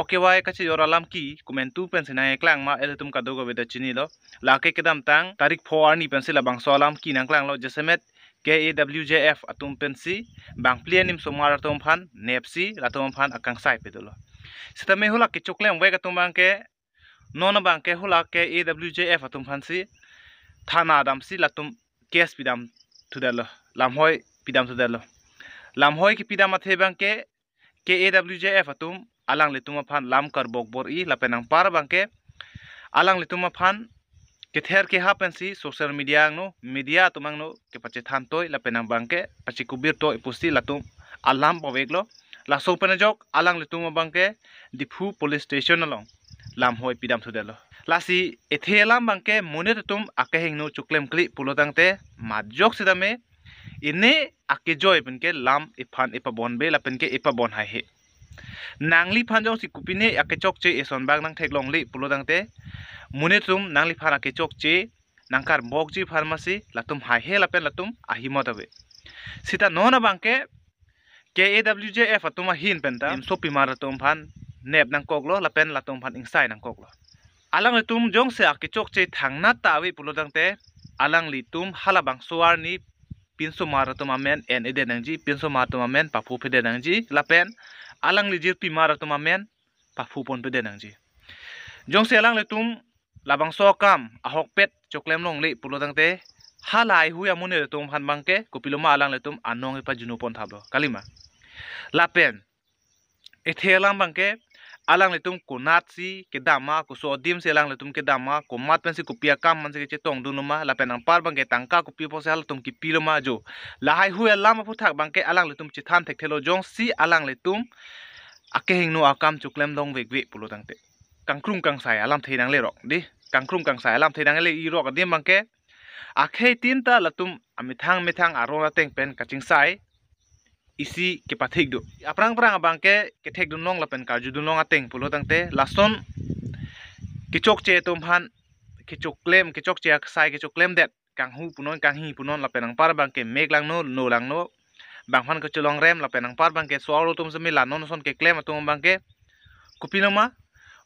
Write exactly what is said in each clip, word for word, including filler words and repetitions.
okevai kachejor alam ke komantu pensi nangkeklang ma ilitum kadokave ta chinilo. Lake kedamtang tarik pho arni pensi labangso alam ke nangklanglo, jasemet K A W J F atum pensi bangphli animsomar atum aphan nepsi latum aphan akangsai padolo. Sitame hala kechoklemvek atum abangke, non abangke hala K A W J F atum aphansi thana damsi latum case pidam thudetlo, lamhoi pidam thudetlo. Lamhoi kepidam athe abangke K A W J F atum alanglitum aphan lam karbok bor-i lapen anpar abangke alanglitum aphan kether keha pensi social media angno, media atum angno kepachethantoi lapen abangke pachekubirtoi pusi latum alam paveklo. Laso pen ajok alanglitum abangke Diphu police station along lamhoi pidam thudetlo. Lasi ethe alam abangke monit atum akehingno choklemkle pulo tangte majok sitame, ini akejoi penke lam iphan ipabonbe lapenke ipabon haihe. Nangliphan jongsi kopine akechokche eson bak nangtheklongle pulo tangte, monit atum nangliphan akechokche nangkarbokji aphan masi latum haihe lapen latum ahimot ave. Sita non abangke K A W J F atum ahin penta nimsopimar atum aphan nep nangkoklo lapen latum aphan ingsai nangkoklo. Alanglitum jongsi akechokche thangnat ta ave pulo tangte, alanglitum halabangso arni pinsomar atum amen en-edet nangji, pinsomar atum amen paphu phedet nangji lapen alangli jirpimar atum amen paphu ponpedet nangji. Jongsi alanglitum labangso akam ahokpet choklemlongle pulo tangte, halahaihui amonit atum aphan abangke kopiloma alanglitum anong ipajunu ponthaplo, kalima? Lapen ethe alam abangke alanglitum konatsi kedam ma, koso adimsi alanglitum kedam ma, komat pensi kopi akam mansi kechetongdunlo ma, lapen anpar abangke tangka kopi apotsi halatum kipilo ma jo. Lahaihui alam aphuthak abangke alanglitum chethan thekthelo, jongsi alanglitum akehingno akam choklem longvekve pulo tangte. Kangkrung kangsai alamthe nanglerok dei. Kangkrung kangsai alamthe nangle-irok adim abangke akhei tin ta latum amethang methang aron ateng pen kachingsai isi kepathek do. Aphrang phrang abangke kethekdunlong lapen karjudunlong ateng pulo tangte, lason kechokche atum aphan kechoklem, kechokche aksai kechoklemdet, kanghu punon, kanghi punon lapen anpar abangke mek langno, no langno, bang aphan kachelongrem lapen anpar abangke so-arlo atum sitame la non ason keklem atum abangke kopiloma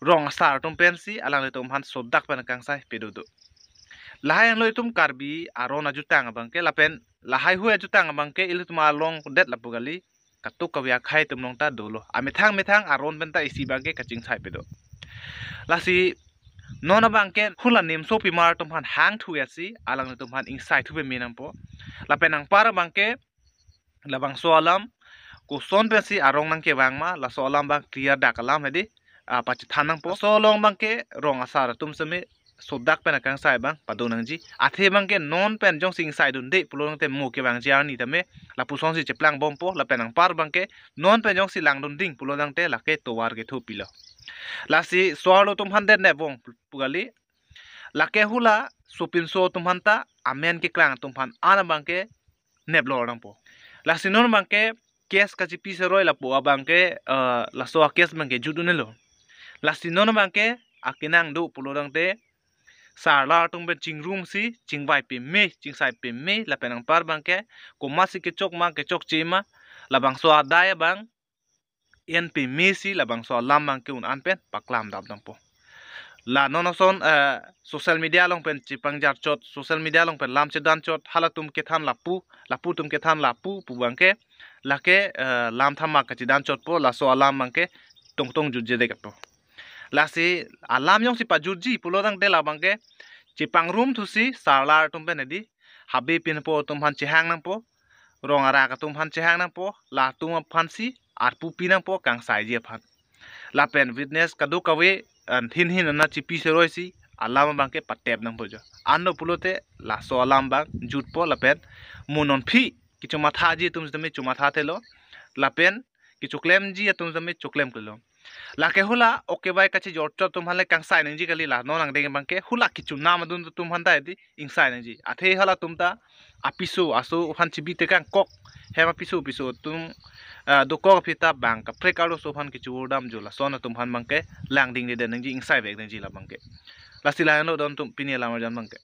rong asar atum pensi alanglitum aphan sodak pen kangsai pado do. Lahai anglo itum Karbi aron ajutang abangke lapen lahaihui ajutang abangke ilitum alongdet lapu kali, katuk kave akhei atum along ta dolo. Amethang methang aron penta isi abangke kachingsai pado. Lasi non abangke hala nimsopimar atum aphan hangthu esi alanglitum aphan ingsaithu peme nangpo. Lapen anpar abangke labangso alam koson pensi arong nangkevang ma, laso alam abang clear dak alam hedi, ah, pachethan nangpo. Laso along abangke rong asar atum sitame sodak pen akangsai abang pado nangji. Athe abangke non pen jongsi ingsaidunde pulo tangte mo kevangji arni tame lapusonsi cheplangbompo, lapen anpar abangke non pen jongsi langdunding pulo tangte lake tovar kethu pilo. Lasi so-arlo atum aphan det nepbom pu kali, lake hala sopinso atum aphan ta amen keklang atum aphan an abangke neplor nangpo. Lasi non abangke case kachipi seroi lapu abangke, eh, laso a-case abangke jutdunelo. Lasi non abangke akenang do pulo tangte, sarlar atum pen chingrumsi chingvai peme, chingsai peme lapen anpar abangke komatsi kechok ma kechokche ma, labangso adai abang en pemesi labangso alam abangke un an pen paklamdap nangpo. La non ason, eh, social media along pen chepangjarchot, social media along pen lam chedanchot, halatum kethan lapu, lapu atum kethan lapu pu abangke lake, eh, lam thamak kachedanchotpo, laso alam abangke tongtong jutjedetpo. Lasi alam jongsi pajutji pulo tangte labangke chepangrumthusi sarlar atum pen hedi, habe pinpo atum aphan chehang nangpo, rong arak atum aphan chehang nangpo, latum aphansi arpu pi nangpo kangsaiji aphan. Lapen witness kadokave, eh, hin hin ana chipi seroisi alam abangke patep nangpo jo. Anlo pulote laso alam abang jutpo lapen mo nonphi kechomathaji atum sitame chomathathelo, lapen kechoklemji atum sitame choklemklelo. Lake hala okevai kachejorchot atum aphan le kangsai nangji kali, la non angdeng abangke hala kechonam adun atum aphan ta hedi ingsai nangji. Athe halatum ta apiso aso aphan chibi tekangkok, hem apiso apiso atum, ah, dokok aphi ta bang kaprek arloso aphan kechuvurdam jo, lason atum aphan abangke langdingdedet nangji, ingsaivek nangji la abangke. Lasi lahenlo don atum, pini alam arjan abangke.